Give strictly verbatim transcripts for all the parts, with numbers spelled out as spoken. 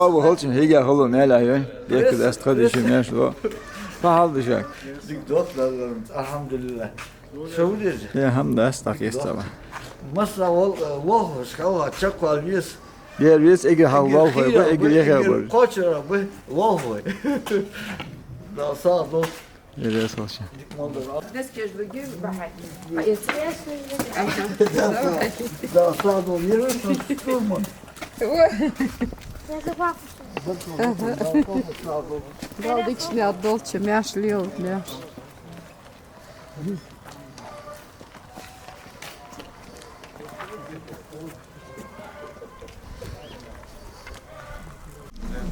Маркъа хилча хьийга хало маьлехь я. Дехка даста хадиша меш ло. Фу хьал да шоай? Дика да, алхьамдулиллахӀ. Шо ву деза? Я хӀама дац, дӀакъаста ма. Масса вол, э, лохаш хала чакхвала веза. Ер веза, эггара хьалха лохаш ба, эггара яхаш ба. Кхоачара ба лохаш. Да, сагӀа долда. Ер веза хилча. Дика мел дар. Дас кеш баги бахьа. Ага. Да, сагӀа долда. Ер веза хилча. Ага. Галдикшни отдолча, меш лел, меш.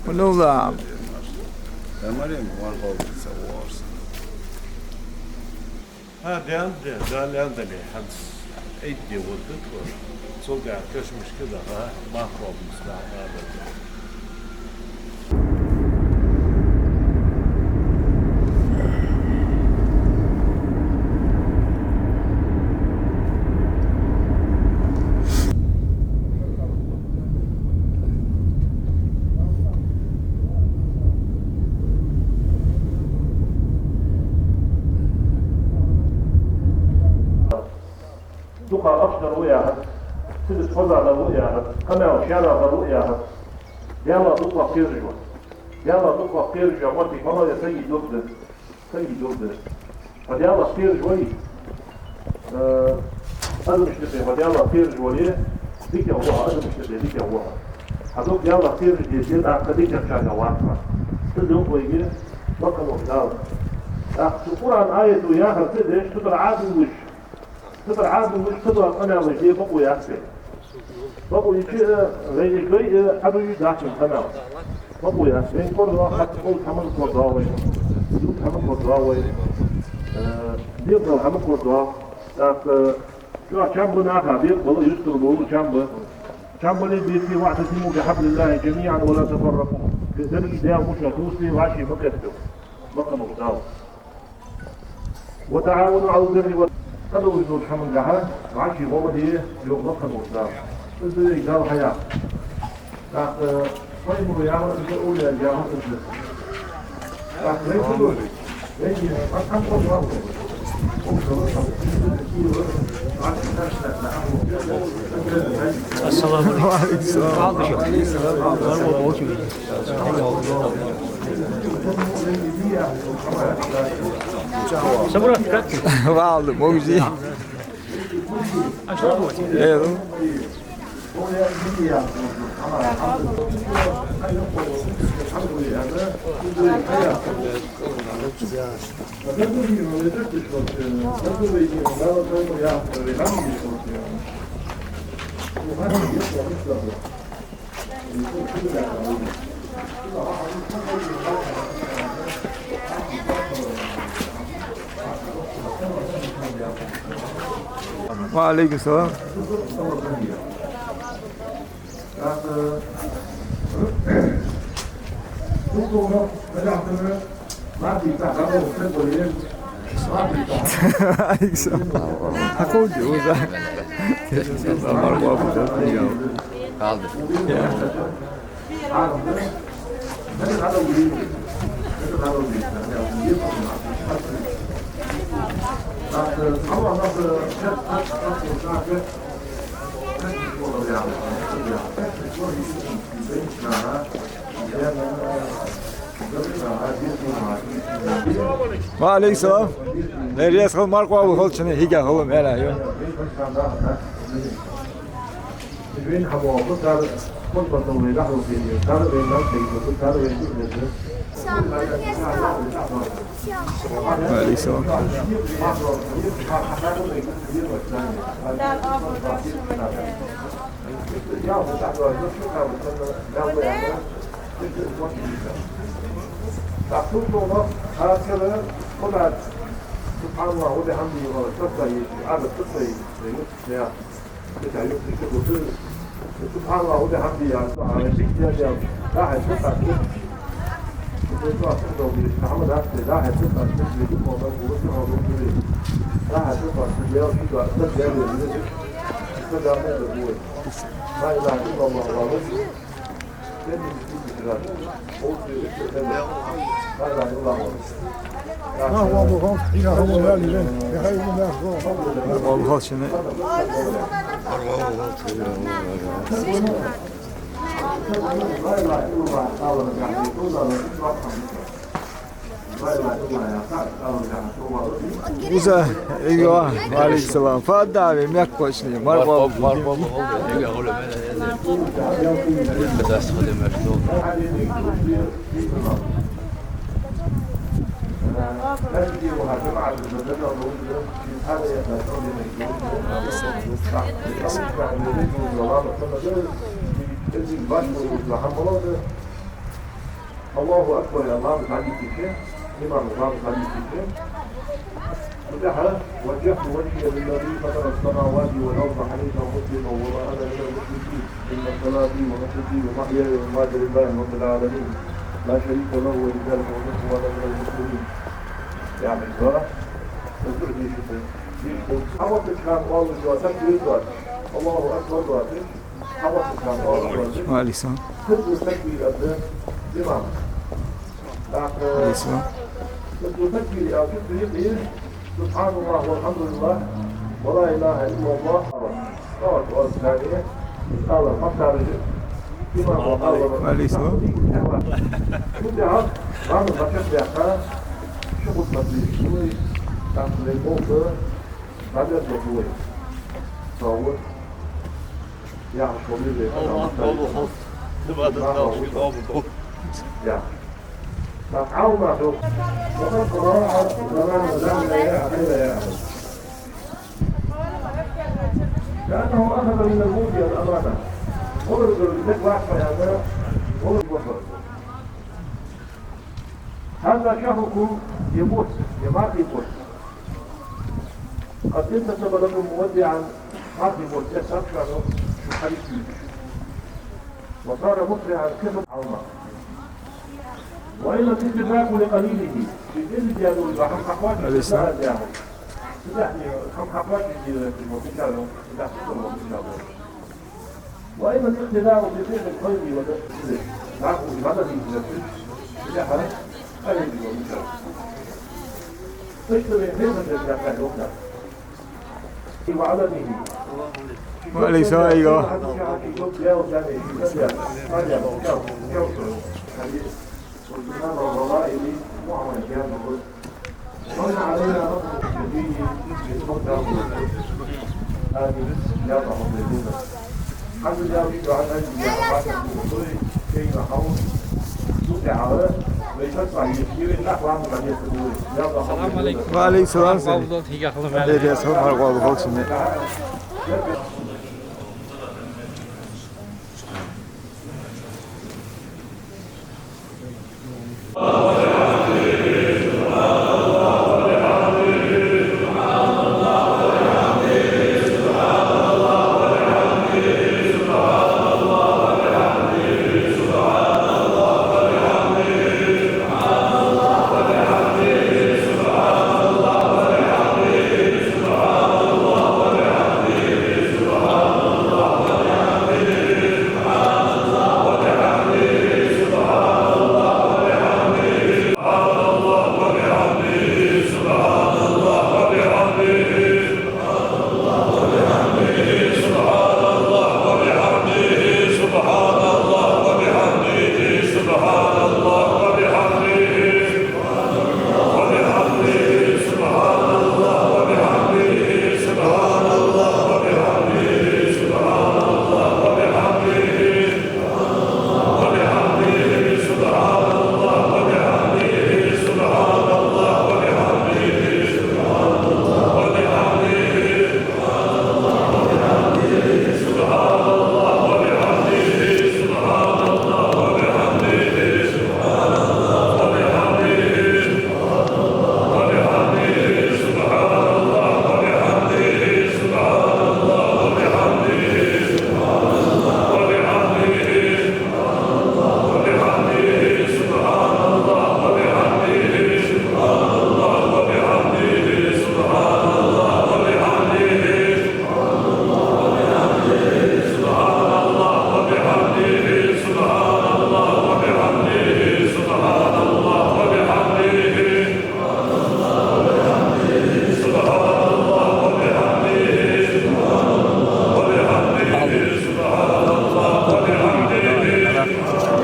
Пулула. Тамарин ван холдиса ворс. Ха, ден де, да, лен дале, хӀанз айдде вурдат вар. Цуга кашмашка да, ха, махроб муста, ха, да. Дукха ахча дар ва яхар, сибат хоза дар ва яхар, къамаьл шера дар ва яхар. Даьлах дукха кхераш ва. Даьлах дукха кхераш ва, моттиг мала я, саги дурда, саги дурда. Хьо Даьлах кхераш вале, э, адамашта юкъе хьо Даьлах кхераш вале, дикагӀа ва хьо, адамашта юкъе дикагӀа ва хьо. Хьа дог Даьлах кхераш деце, тӀаккха дикагӀчарга вац хьо. Цу духьа вайга бакъ ва Дала. ТӀаккха цу Къуръан аято яхар ца деш, цу тӀара Ӏадувлаш, цу тӀара Ӏадувлаш, цу тӀара къамаьлаш де бакъо яц вай. Бакъо йича, вай из дой, э, Ӏадуй дац цун къамаьл. Бакъо яц. Вайна корадоагӀа хатта кхоъ хӀама корадоагӀа вайна. Юкъ хӀама корадоагӀа вайна. Э, дегӀадала хӀама корадоагӀа. ТӀаккха, э, чӀоагӀа чам ба наха, бекъабала, юстара бола чам ба. Чам бале, беце, «واعتصموا بحبل الله جميعا ولا تفرقوا». Деррига Даьла гӀулакха тувсале, вӀаший ма кхеталда. Бакъ ва Дала. «وتعاونوا على البر والتقوى». Къа долаш долча хӀамангахьа вӀаший гӀо ма де, йоах Воккхача Дала. Из да вайга Дала хьаяхар. ТӀаккха пайхамара яхар из да, овлияй яхар из да. ТӀаккха вай ца дой, вайга хьан-хьан кхоъ ваху. Ассаламу Ӏалайкум. Ва Ӏалайкум салам. Собрать как ты? Валды, могзи. А что будет? Э, ну. وعليكم السلام. Хьакховда уза. Халда. وعليكم السلام. Ер веза хилва, маркъа ва хилча, хьийга хало маьлехь я. وعليكم السلام. سبحان الله وبحمده، سبحان الله وبحمده. لا إله إلا الله. Муса, иго, ва Ӏалайкум салам. Фу да вай мехкахошта, мархо. Аллаху акбар, Аллаху акбар, Аллаху акбар. Фатихьа. وجهت وجهي للذي فطر السماوات والأرض حنيفا مسلما وما أنا من المشركين. إن صلاتي ونسكي ومحياي ومماتي لله رب العالمين لا شريك له وبذلك أمرت وأنا من المسلمين. Яхаш да. Из духьа дийшад. Дийшад. Хьаваккхача хана оалаш йола такбир да. Аллаху акбар да. Хьаваккхача хана оалаш йола. Ва Ӏалайкум салам. Худо такбир да. Имам. ТӀаккха. Ва Ӏалайкум салам. Худо такбир аьлча, дийшад. سبحان الله والحمد لله ولا إله إلا الله. Аллаху акбар. Аллаху акбар. Имам Аллаху акбар. Ва Ӏалайкум салам. Шу тӀехьа, ламаз бачакъ баьккха, ши хутба дийшад вай, тӀаккха вай болх, бадал болх вай. Савва. Яхаш хулий вай. Аллаху акбар. Ибадат далаш вай, Аллаху акбар. Я. Так, Аллаху акбар. وقد راعى زمان زمان يا أخي يا أخي. لأنه أخذ من الموت الأمانة. Олар дика вац аьнна, олар вац. هذا شهركم, ер бутт, ер мархий бутт. قد انتسب لكم مودعا, мархий бутт, ер саг шоана шо хьалъийцача. وصار مسرعا, кхы а Ӏалма. وإن الاقتداء لقليله, ший деза деза хӀама хьакхоачаш, Ӏалайкум салам. Цу тӀехьа хӀама хьакхоачаш деза, цу тӀехьа хӀама хьакхоачаш деза. وإن الاقتداء بفعل الخير والتقصير. Нах уж хӀама дийцача, цу тӀехьа къахьегаш ва мичара. Иштта вай хьехам деш дац вай. وعلعموم, Ва Ӏалайкум салам, иго. السلام عليكم. Ва Ӏалайкум салам. Аллаху акбар.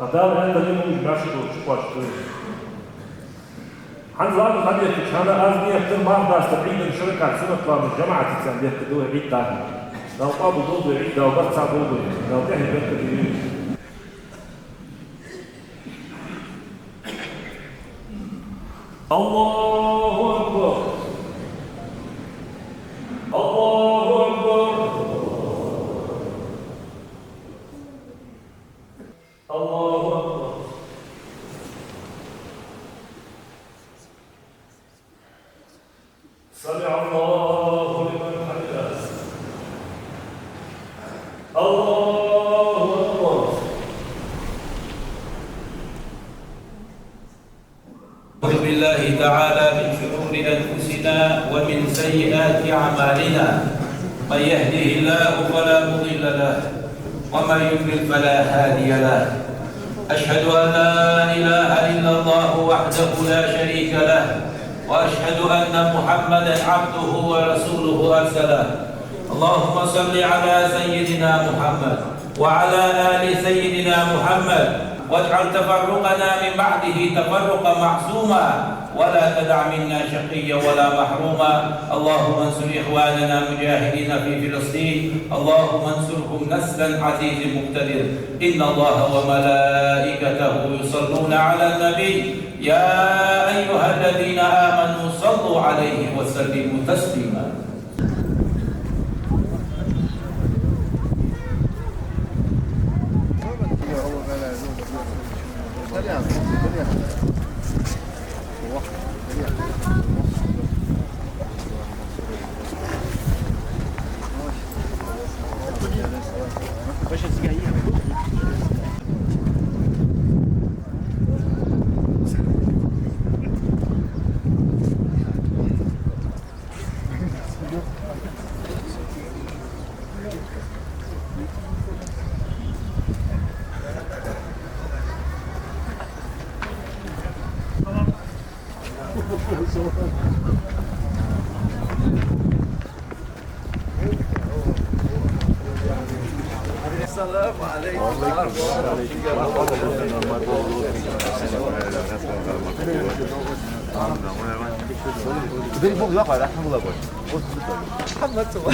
Дала аьттув лелабойла маьрша долча чу кхоачаш. ХӀанз ламаз дӀадеттача хана аз ният дир марха дастар Ӏийда ши ракаӀат суннат ламаз жамаӀатаца деттаргда вай Ӏийд дийнахьа. Дала къоабал долда вай Ӏийд, Дала барт цхьа болба вай, Дала тӀехье беркат долда вай. الله أكبر. الله أكبر. الله أكبر. سمع الله لمن حمده. الله أكبر. أعوذ بالله تعالى من شرور أنفسنا ومن سيئات أعمالنا. من يهده الله فلا مضل له، ومن يضلل فلا هادي له. أشهد أن لا إله إلا الله وحده لا شريك له، وأشهد أن محمدا عبده ورسوله أرسله. اللهم صل على سيدنا محمد وعلى آل سيدنا محمد، واجعل تفرقنا من بعده تفرقا معصوما، ولا تدع منا شقيا ولا محروما. اللهم انصر إخواننا المجاهدين في فلسطين، اللهم انصرهم نصرا عزيزا مقتدرا. إن الله وملائكته يصلون على النبي، يا أيها الذين آمنوا صلوا عليه وسلموا تسليما. السلام عليكم ورحمة الله وبركاته. محمد سوا.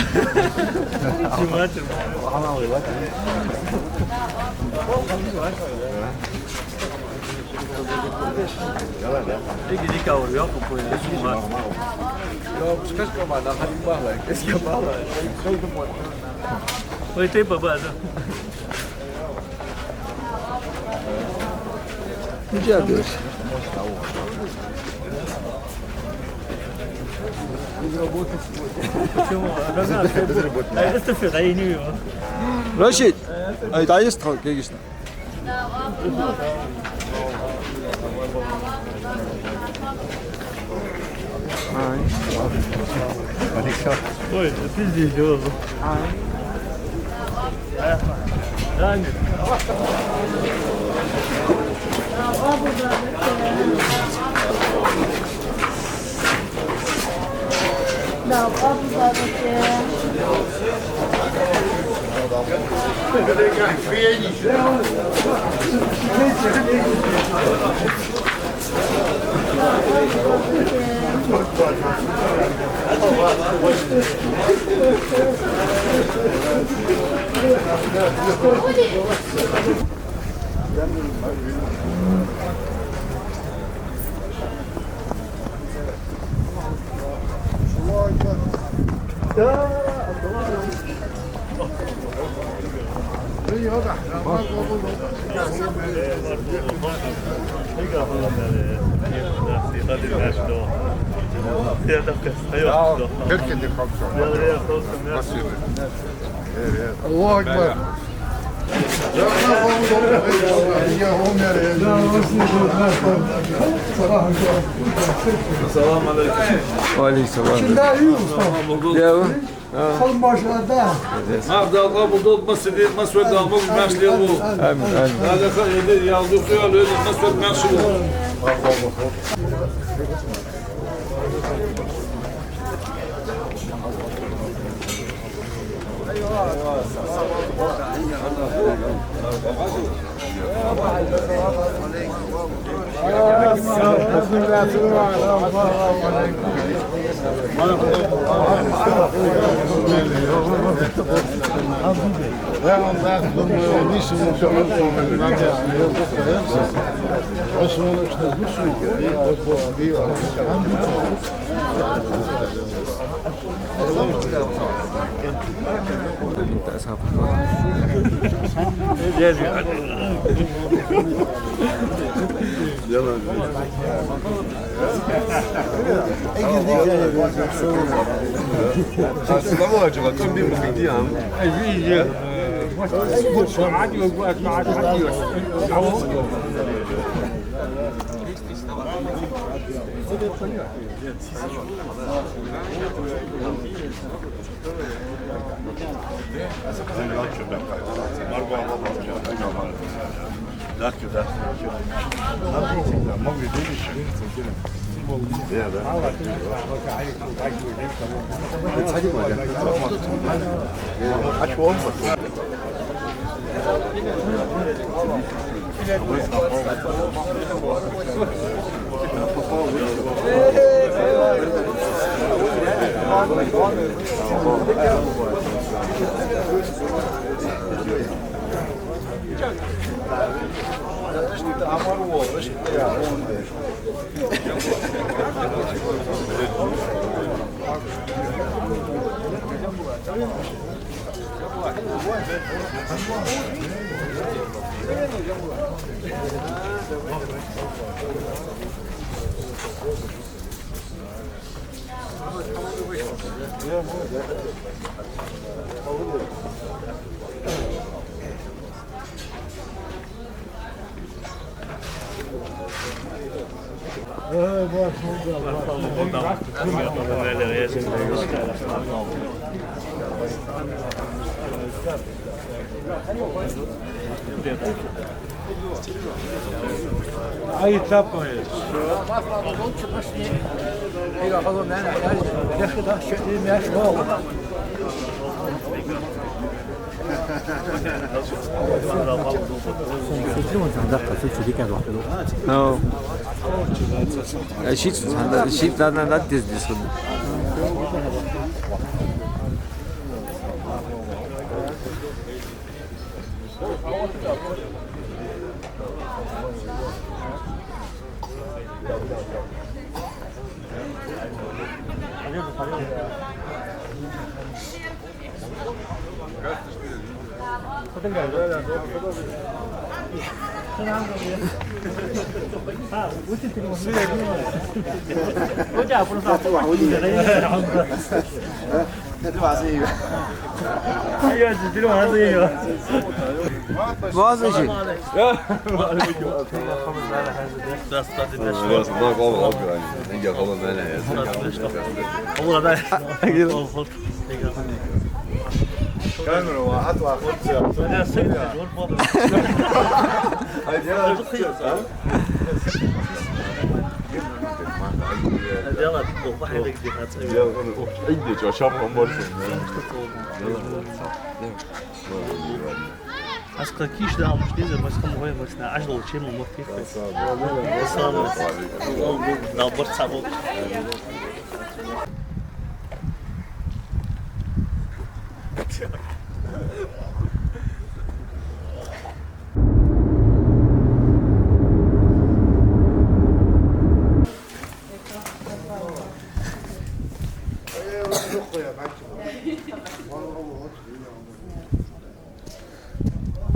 Ой, ты, баба, да. Ничего, Абдюш. Почему? Она, она, а это фиг, а я не вижу. Рашид, а это есть, конечно. Ой, да ты здесь, Лёва. Да, папа, папа. Спасибо. Аллаху акбар. Салам алейкум. Ва алейкум салам. Шунда ю. Я. Салам, машалла. Марха Дала къоабал долда, массе, массе Дала могаш-маьрша лелаболба. Амин, амин. Дала ха, эди, ялду, хуял, эди, массе маьрша болба. Шийтта, шийтта, да, да, да, дез, дез. Маза ши. Аз кхы кийчдаь мишта деза, мишта мо вай, мишта Ӏажал чу ма мотт. Салам. Дала барт цхьа болба.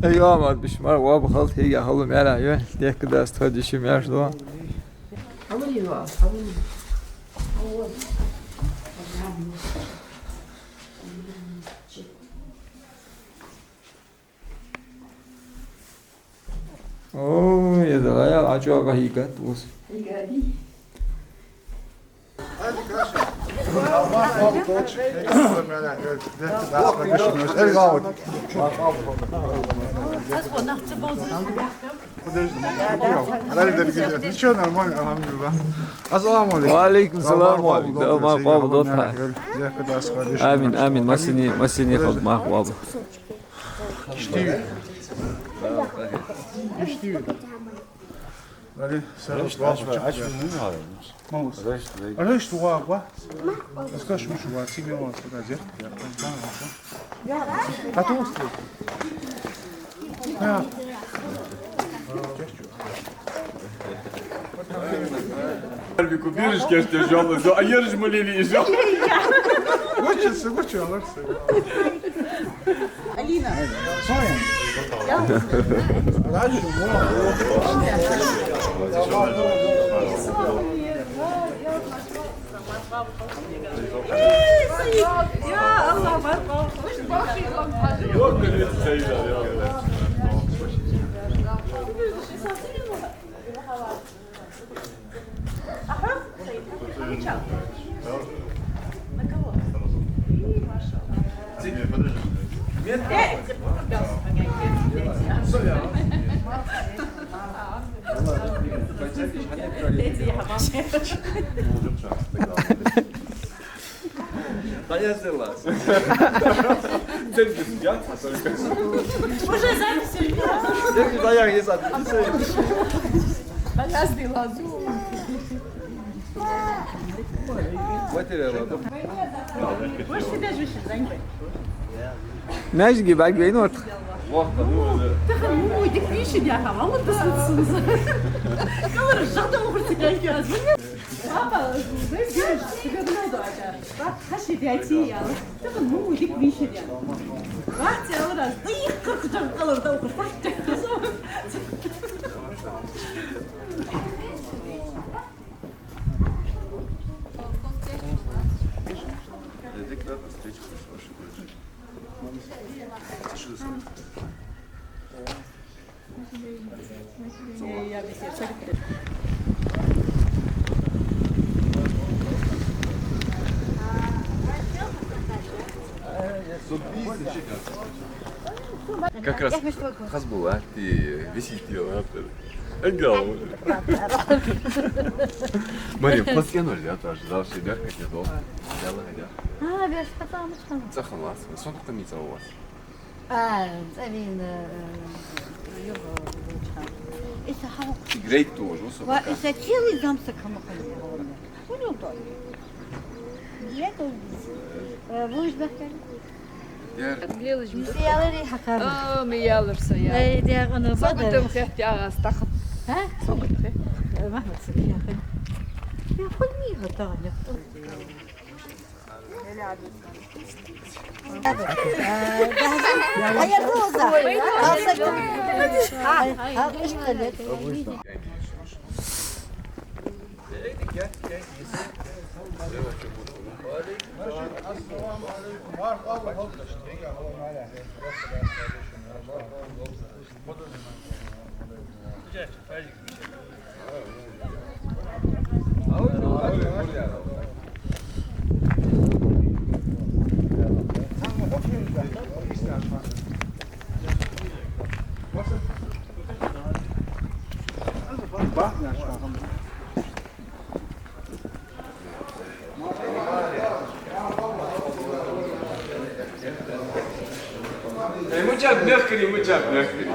Эй, Ӏомар, биш мара ваба халт, хӀега хала маьра ю, дехка даста тхо деши маьрша ду. Ой, я дала, я лачо бахигат ус. Ничего, нормально, алхьамдулиллахӀ. Ассаламу Ӏалайкум. Ва Ӏалайкум салам, ва Ӏалайкум. Мархьаб, мархьаб, доктор. Амин, амин. Массане, массане хилда мархьаб. Ишти. Ишти. Али, сара. Малус. Рашт, вай. Рашт, ва, ва. Скажи, муж, ва, семья у вас куда, зерт? Я. Потом встретим. Да. Альбику биришкеш держала, а ерж молили и жал. Лучше, лучше, лучше. Алина. Дальше, вот. Я Аллах, баркал. Ахьо? На кого? И, машаллах. Э, Даяздела. Центр, я? Уже запись или нет? Я говорю, да, я есть запись. Даяздела. Материал. Можешь себя же ещё занять? Знаешь, гибак вейнот. Тахан му дик више дяха, ма вот дас вот сунза. Калар жада ухрца гайки аз. Папа, знаешь, девушка, ты как много, а? Хаши дяти яла. Тахан му дик више дя. Вахте алраз, да их как жан калар да ухрца. Как раз хазбулат и висит. Эгал. Марем, пластиноль, я тоже дал, что мягко не дал. Дело, да. А, беш, потому что. Цахалас, сон как-то мица у вас. А, цавин, э, юго, лучше. Если хау. Грейк тоже, ну, Ва, собака. Если целый замсак хамахали. Хули то? Я то, э, будешь бахкали? Мисиялари хьакхарна. А, миялар са я. Ай, дягӀана. Согутам бадар. ХехтягӀас тахам. А? Согут хе. Э, Махмуд Сафияхин. Я худ мига тагӀа. А, я роза. А, а, а, а, а, Э, мучаб мехкани, мучаб мехкани.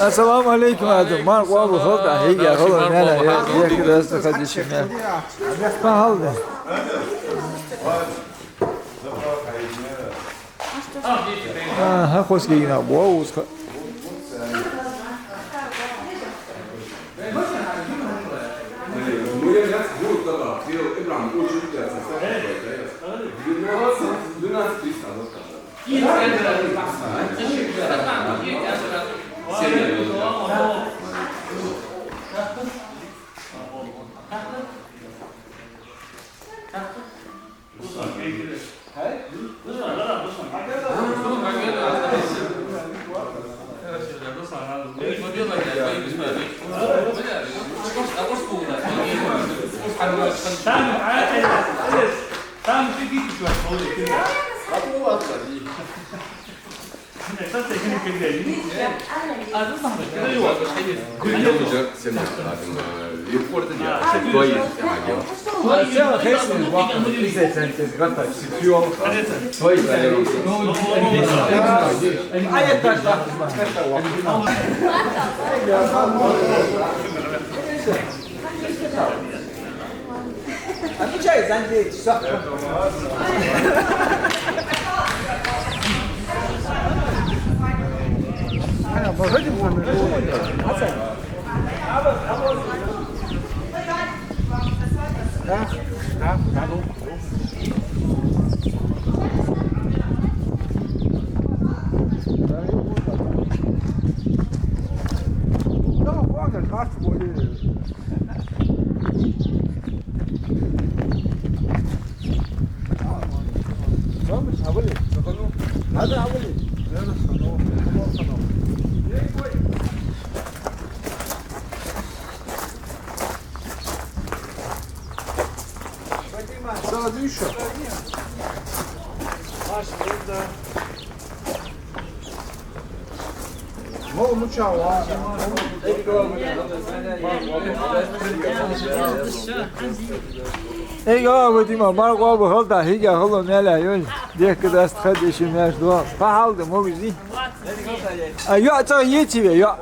Ассаламу Ӏалайкум, Адам. Марха къоабал хилда, хьийга хало, мел я, дехка даста хадиша мел. Фу хьал да? А, хьа хоза гина, бо, узха. Эй, га, Вадима, марха къоабал хилда, хьийга хало, мел я, йой. Дехка даста хадиша мел доагӀа. Фу хьал да, могаш дий? А, йоӀ цӀагӀа еций вай, йоӀ?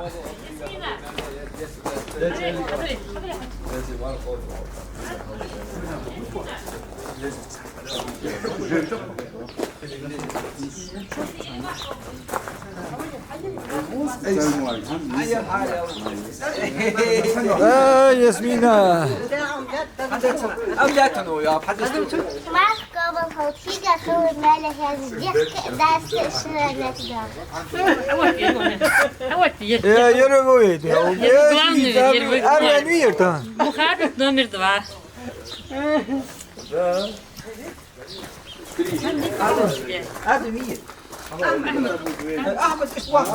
Э, Ясмина. Марха къоабал хилда, хьийга хало, мел я, дехка даста шера мел доагӀа. Э, яра вай, да. Главный вер, вер. Арван вер, да. Мухаббат номер два. Да. Адам вер. Ахьмад, ишта вахт.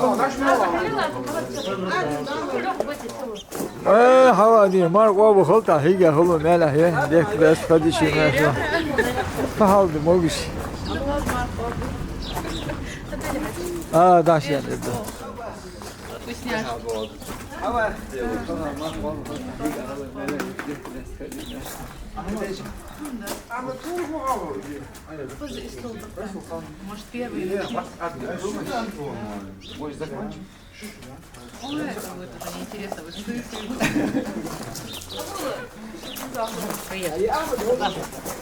Э, хьавади, марха къоабал хилда, хьийга хало, мел я, дехка даста хадиша мел доагӀа. Фу хьал да, могаш? А, даш я, да. Позже и стол. Может, первый или второй. Ой, это уже неинтересно, вы что?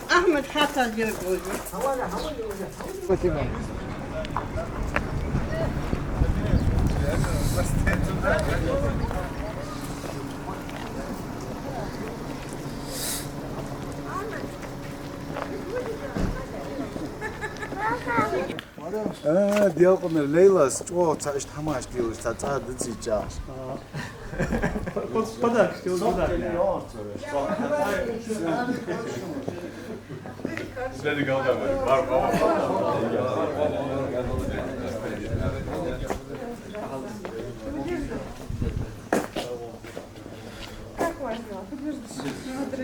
Ахьмад, хьа цхьа дерг вожу. А, делкъанара Лейлас чӀоагӀа цхьа иштта хӀамаш делаш, цхьа цӀа дацийча. По-, подарок сделал, подарок.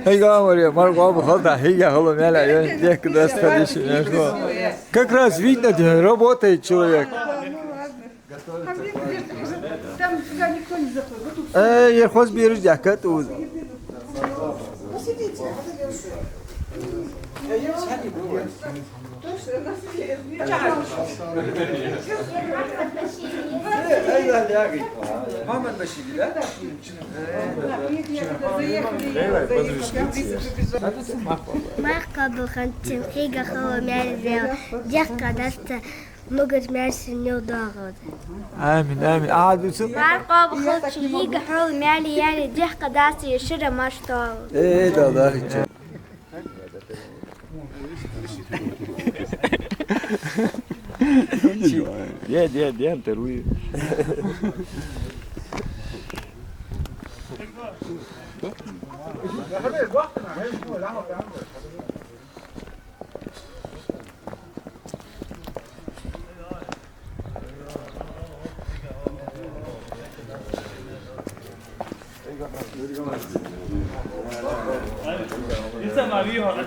Хьайга, Марьям, марха къоабал хилда, хьийга хьалха мел а йола, дехка даста деши мешо. Как раз видно, где работает человек. Там сюда никто не заходит. Вот тут. Э, я хоза бераш дехка тӀа уза. Посидите, подождите. Мухьаммад Башир, да? Марха къоабал хилда шун, хьийга хьалха мел а йола, дехка даста, могаш-маьрша мел доагӀалда. Амин, амин. Ахьа дувцал. Марха къоабал хилда шун, хьийга хьалха мел а йола, дехка даста, шера маьрша доагӀалда. Э, да, да, хӀинца. Де, де, де, интервью.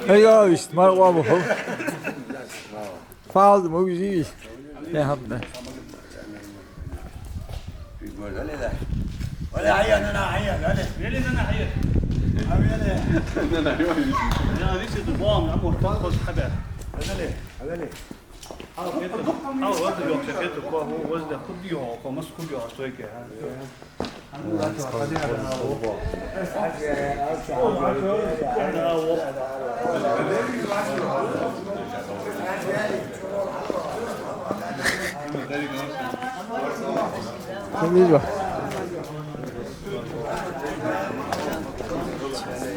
Эй, я вист, марха къоабал хилда. Фалд мугзиш. Я хабда. ولا عيان، أنا عيان، أنا. ولا أنا عيان. أنا عيان. أنا عيان. يا ريت تضام، عمو، تنقص حدا. أنا ليه؟ أنا ليه؟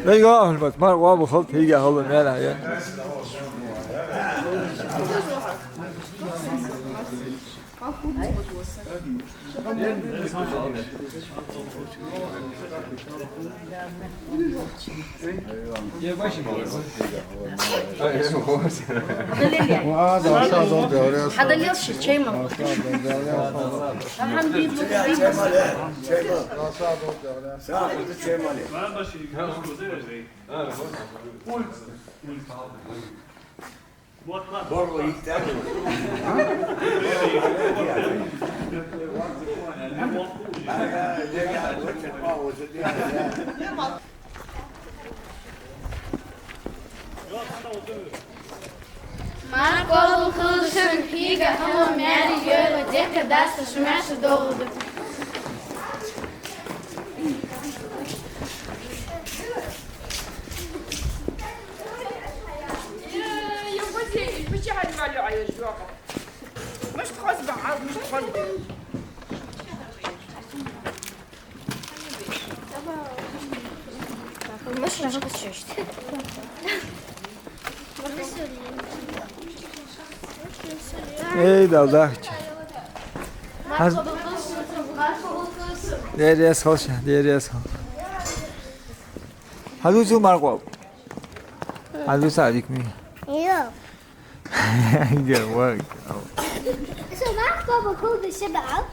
Эй, я Ахьмад, марха къоабал хилда, хьийга хьалха мел а йола. Хьадалел ши чай мала. Марха къоабал хилда шун, хьийга хьалха мел а йола, дехка даста, шо маьрша доагӀалда. Эй, далдахча. Хьаз-, Дера ес хилда шун, Дера ес хилда. Хьадувцал марха къоабал. Хьадувцал, Алик, ми. Йо. Йо, ва. Со марха къоабал хилда шун, баӀал.